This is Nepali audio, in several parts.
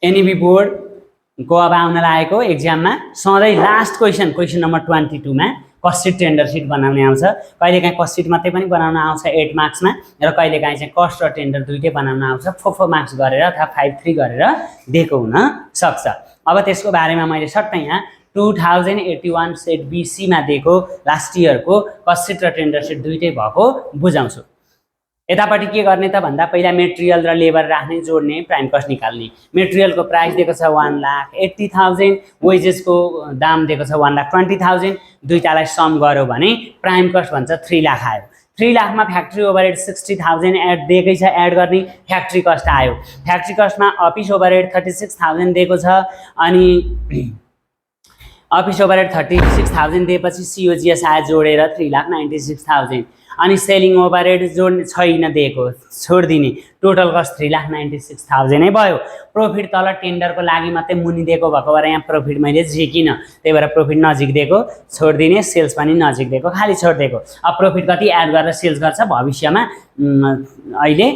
एनईबी बोर्डको अब आउन लागेको एक्जाममा सधैँ लास्ट क्वेसन नम्बर 22 मा कस्ट सिट टेन्डर सिट बनाउने आउँछ। कहिलेकाहीँ कस्ट सिट मात्रै पनि बनाउन आउँछ 8 मार्क्समा र कहिलेकाहीँ चाहिँ कस्ट र टेन्डर दुईटै बनाउन आउँछ 4 मार्क्स गरेर अथवा 5-3 गरेर दिएको हुन सक्छ। अब त्यसको बारेमा मैले सट्टै यहाँ 2081 सेट BC मा दिएको लास्ट इयरको कस्ट सिट र टेन्डर सिट दुईटै भएको बुझाउँछु। यतापट्टि के गर्ने त भन्दा पहिला मेटेरियल र लेबर राख्ने जोड्ने प्राइम कस्ट निकाल्ने। मेटेरियलको प्राइस दिएको छ 1,80,000, वेजेसको दाम दिएको छ 1,20,000, दुईटालाई सम गर्यो भने प्राइम कस्ट भन्छ 3 लाख आयो। 3 लाखमा फ्याक्ट्री ओभरहेड 60,000 एड दिएकै छ, एड गर्ने फ्याक्ट्री कस्ट आयो। फ्याक्ट्री कस्टमा अफिस ओभरहेड 36,000 दिएको छ अनि अफिस ओभरहेड 36,000 दिएपछि COGS आयो जोडेर 3,96,000 अनि सेलिङ ओभरहेड जोड्ने छैन दिएको छोडिदिने, टोटल कस्ट 3,96,000 नै भयो। प्रॉफिट तल टेन्डरको लागि मात्रै मुनि दिएको भएको भएर यहाँ प्रॉफिट मैले झिकिन, त्यही भएर प्रॉफिट नजिक दिएको छोडिदिने, सेल्स पनि नजिक दिएको खाली छोडिदिएको। अब प्रॉफिट कति एड गरेर सेल्स गर्छ भविष्यमा अहिले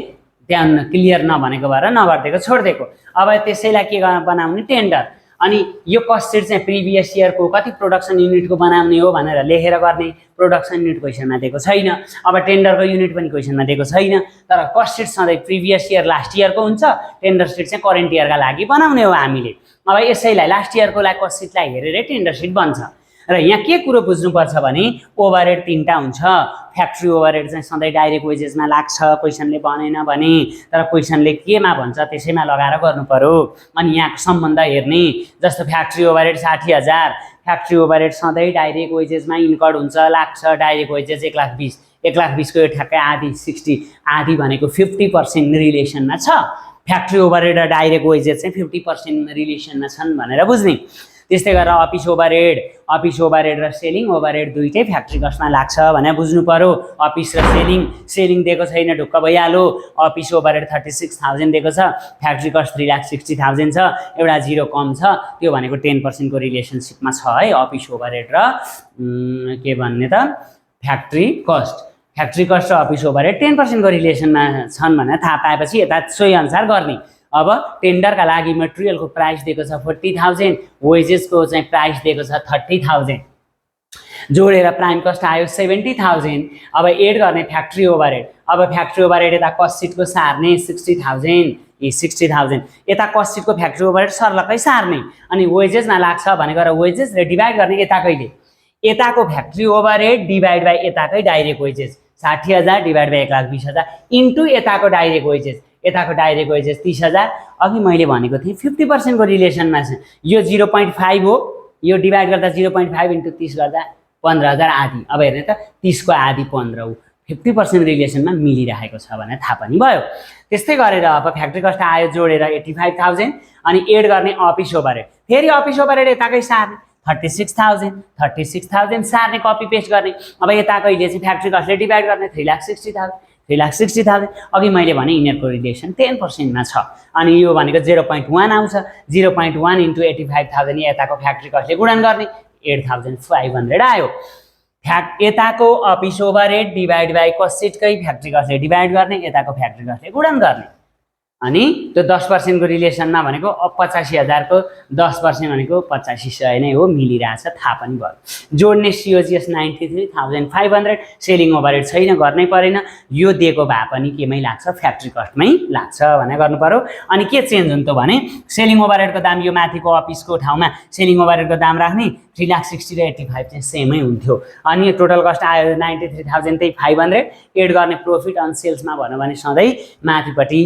त्यहाँ क्लियर नभनेको भएर नगर्दिएको छोडिदिएको। अब त्यसैलाई के बनाउने टेन्डर अनि यो कस्ट सिट चाहिँ प्रिभियस इयरको कति प्रोडक्सन युनिटको बनाउने हो भनेर लेखेर गर्ने। प्रोडक्सन युनिट क्वेसनमा दिएको छैन, अब टेन्डरको युनिट पनि क्वेसनमा दिएको छैन, तर कस्ट सिट सधैँ प्रिभियस इयर लास्ट इयरको हुन्छ, टेन्डर सिट चाहिँ करेन्ट इयरका लागि बनाउने हो हामीले। अब यसैलाई लास्ट इयरको लागि कस्ट सिटलाई हेरेर टेन्डर सिट बन्छ। र यहाँ के कुरो बुझ्नुपर्छ भने ओभरहेड 3टा हुन्छ। फ्याक्ट्री ओभरहेड चाहिँ सधैँ डाइरेक्ट वेजेसमा लाग्छ, क्वेसनले बनेन भने, तर क्वेसनले केमा भन्छ त्यसैमा लगाएर गर्नु पर्यो। अनि यहाँको सम्बन्ध हेर्ने, जस्तो फ्याक्ट्री ओभरहेड 60,000, फ्याक्ट्री ओभरहेड सधैँ डाइरेक्ट वेजेसमा इन्कर्ड हुन्छ, लाग्छ। डाइरेक्ट वेजेस 1,20,000, 1,20,000 को यो ठ्याक्कै आधी 60, आधी भनेको 50% रिलेसनमा छ। फ्याक्ट्री ओभरहेड र डाइरेक्ट वेजेस चाहिँ 50% रिलेसनमा छन् भनेर बुझ्ने। त्यस्तै गरेर अफिस ओभरहेड र सेलिङ ओभरहेड दुईटै फ्याक्ट्री कस्टमा लाग्छ भनेर बुझ्नु पर्यो। अफिस र सेलिङ दिएको छैन ढुक्क भइहाल्यो। अफिस ओभरहेड 36,000 दिएको छ, फ्याक्ट्री कस्ट 3,60,000 छ, एउटा जिरो कम छ, त्यो भनेको 10% को रिलेसनसिपमा छ है अफिस ओभरहेड र के भन्ने त फ्याक्ट्री कस्ट र अफिस ओभरहेड 10% को रिलेसनमा छन् भनेर थाहा पाएपछि यता सोही अनुसार गर्ने। अब टेन्डरका लागि मेटेरियलको प्राइस दिएको छ 40,000, वेजेसको चाहिँ प्राइस दिएको छ 30,000, जोडेर प्राइम कस्ट आयो 70,000। अब एड गर्ने फ्याक्ट्री ओभरहेड, अब फ्याक्ट्री ओभरहेड यता कस्ट सिटको सार्ने 60,000, यता कस्ट सिटको फ्याक्ट्री ओभरहेड सर्लक्कै सार्ने अनि वेजेसमा लाग्छ भनेर वेजेस र डिभाइड गर्ने यताकैले। यताको फ्याक्ट्री ओभरहेड डिभाइड बाई यताकै direct wages 60,000 divide by 1,20,000 into यताको डाइरेक्ट वेजेस, यताको डाइरेक्ट वेजेस 30,000। अघि मैले भनेको थिएँ 50% को रिलेसनमा छ। यो 0.5 हो, यो डिभाइड गर्दा 0.5 इन्टु 30 गर्दा 15,000 आधी। अब हेर्ने त 30 को आधी 15 हो, 50% रिलेसनमा मिलिरहेको छ भने थाहा पनि भयो। त्यस्तै गरेर अब फ्याक्ट्री कस्ट आयो जोडेर 85,000 अनि एड गर्ने अफिस ओभरहेड, फेरि अफिस ओभरहेड यताकै सार्ने 36,000 सार्ने कपी पेस्ट गर्ने। अब यताकैले चाहिँ फ्याक्ट्री कस्टले डिभाइड गर्ने 3,60,000। अघि मैले भने यिनीहरूको रिलेसन 10% छ अनि यो भनेको 0.1 आउँछ। 0.1 इन्टु 85,000 यताको फ्याक्ट्री कस्टले गुणन गर्ने 8,500 आयो। यताको office overhead divide by cost सिटकै फ्याक्ट्री कस्टले डिभाइड गर्ने, यताको फ्याक्ट्री कस्टले गुणन गर्ने अनि त्यो 10% को रिलेसनमा भनेको 85,000 को 10% भनेको 85,000 नै हो, मिलिरहेछ थाहा पनि भयो। जोड्ने COGS 93,500, सेलिङ ओभरहेड छैन गर्नै परेन, यो दिएको भए पनि केमै लाग्छ फ्याक्ट्री कस्टमै लाग्छ भनेर गर्नु पर्यो। अनि के चेन्ज हुन्छ भने सेलिङ ओभरहेडको दाम यो माथिको अफिसको ठाउँमा सेलिङ ओभरहेडको दाम राख्ने 3,60,000 र 85 चाहिँ सेमै हुन्थ्यो। अनि टोटल कस्ट आयो 93,500, एड गर्ने प्रॉफिट अन सेल्समा भन्यो भने सधैँ माथिपट्टि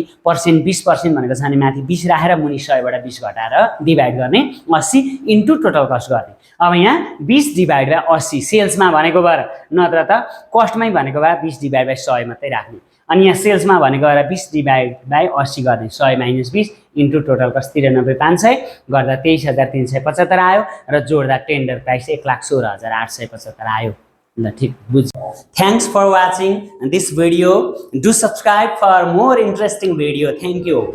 20% भनेको छ अनि माथि 20 राखेर मुनि 100बाट 20 घटाएर डिभाइड गर्ने 80 इन्टु टोटल कस्ट गर्ने। अब यहाँ 20 डिभाइड बाई 80 सेल्समा भनेको भएर, नत्र त कस्टमै भनेको भए 20 डिभाइड बाई 100 मात्रै राख्ने। अनि यहाँ सेल्समा भनेको भएर 20 डिभाइड बाई 80 गर्ने 100 माइनस 20 इन्टु टोटल कस्ट 93,500 गर्दा 23,375 आयो र जोड्दा टेन्डर प्राइस 1,16,875 आयो। ल ठीक बुझ। Thanks for watching this video. Do subscribe for more interesting video. Thank you.